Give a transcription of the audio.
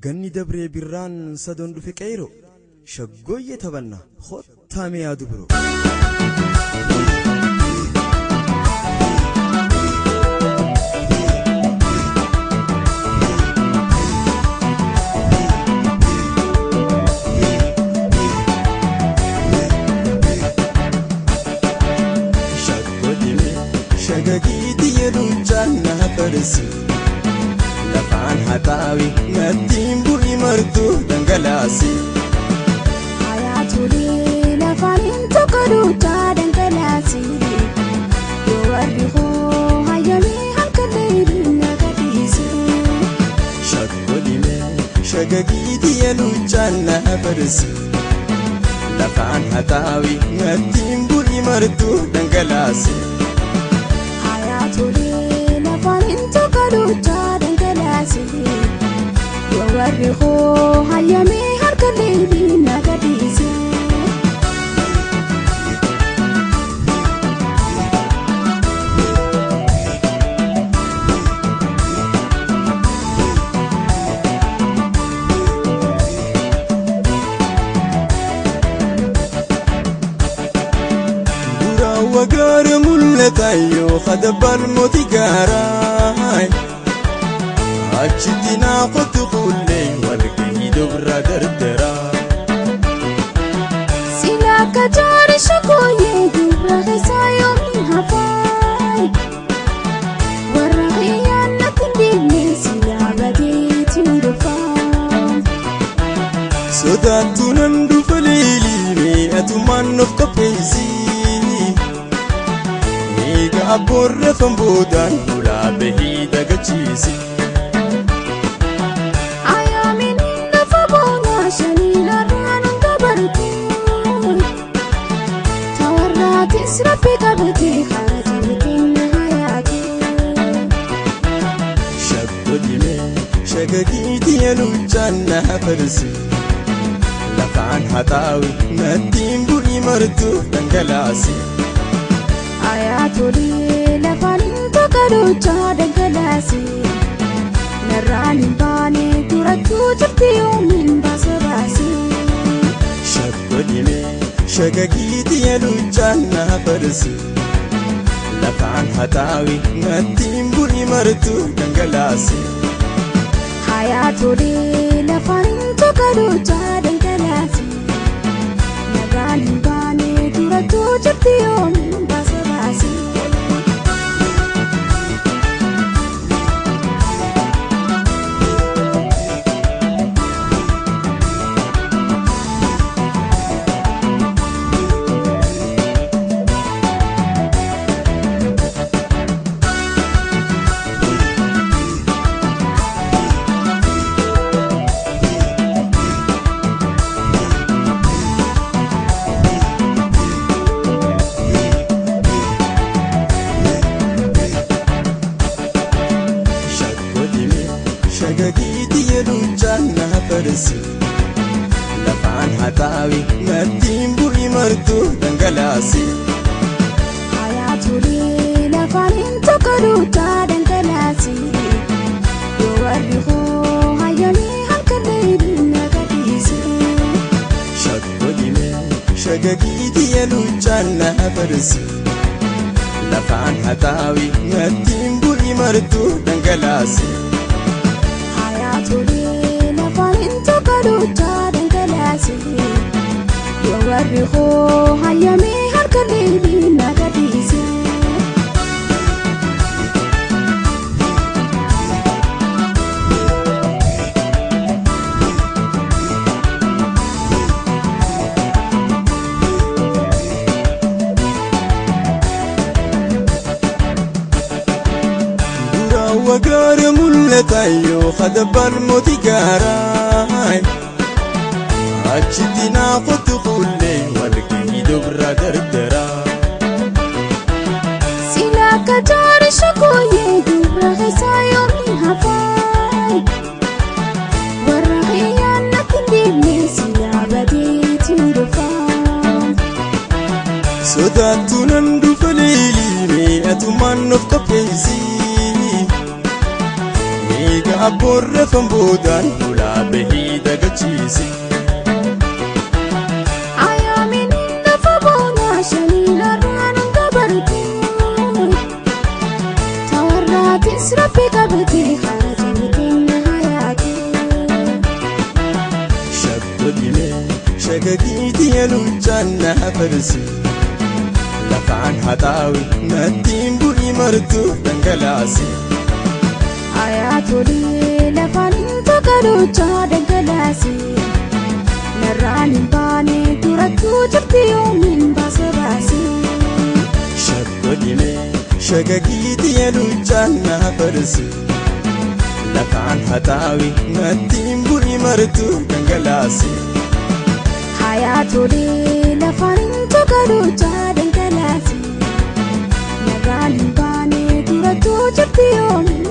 Ganni dabree birraan sadoon dhufe qeeroo shaggooyyee taphanna kottaa mee yaadu biroo. Shagagiiti yeluchaan na farsi lafaan haxaawi nattiin bu'i martuu dhangalaasi. Hayaatulee lafaan hin tokko duuchaa dhangalaasi. Yoo warri hoo hayyamee halkan leelii na gadhiise. Shaggodhime shagagiiti yeluchaan na farsi lafaan haxaawi nattiin bu'i martuu dhangalaasi. Hayaatulee lafaan hin tokko duuchaa dhangalaasi. Yoo warri hoo hayyamee halkan leelii na gadhiise. Duraawwa gaara mul'ata yoo hadabbaan mootii gaaraa. Achitti naa qotu qullee walgahii dubra dardaraa. Sila akka jaari shaggooyyee dubra keessaa yoomiin hafaay. Warra kiyyaan natti hin dhiibne silaa badeetiin dhufaa. Sodaattuu nan dhufa leelii mee atumaan of qopheessi. Eega abboon rafan boodaan ulaa bahii dagachiisi. Ayyaamiin lafa boonaa shaniin har'aan hunda bartu. Tawarraatis rabbi qabatee karaa jabeetiin hayaatu. Shaggodhime shagagiiti yeluchaan na farsi. Lafaan haxaawi nattiin bu'i martuu dhangalaasi. Ayyaatolee lafaan hin tokko duuchaa dhangalaasi. Narraan hin baane durattuu jirti yoomiin baasa baasi. Shaggodhime shagagiiti yeluchaan na farsi. Lafaan haxaawi nattiin bu'i martuu dhangalaasi. Hayaatolee lafaan hin tokko duuchaa dhangalaasi. Narraan hin baane durattuu jirti yoomiin baasa baasi. Shaggodhime shagagiiti yeluchaan na farsi. Lafaan haxaawi nattiin bu'i martuu dhangalaasi. Hayaatolee lafaan hin tokko duuchaa dhangalaasi. Yoo warri hoo hayyamee halkan leelii na gadhiise. Shaggodhime shagagiiti yeluchaan na farsi. Lafaan haxaawi nattiin bu'i martuu dhangalaasi. Hayaatolee lafaan hin tokko duuchaa dhangalaasi. Yoo warri hoo hayyamee halkan leelii na gadhiise. Duraawwa gaara mul'ata yoo hadabbaan mootii gaaraa. Achitti naa qotu qullee walgahii dubra dardaraa. Sila akka jaari shaggooyyee dubra keessaa yoomiin hafaay. Warra kiyyaan natti hin dhiibne silaa badeetiin dhufaa. Sodaattuu nan dhufa leelii mee atumaan of qopheessi. Eega Abboorra famboodaan hulaa bahii dagachiisi. Ayaamin lafa boonaa shaniin arraan dabartu. Tawarraatis rabbi qabdi hara keenya hayaatu. Shaggodhime shagagiiti yaluchaan na farsi. Lafaan haxaawi nattiin bu'ii martu dhangalaasi. Ayyaatolee lafaan tokkoluchaa dhangalaase. Narraan hin baane durattuu jirti yoomiin baasa baase. Shaggodhime shagagiiti yaluchaan na farsi. Lafaan haxaawi nattiin bu'ii martu dhangalaasi. Ayyaatolee lafaan tokkoluchaa dhangalaase. Narraan hin baane durattuu jirti yoomiin.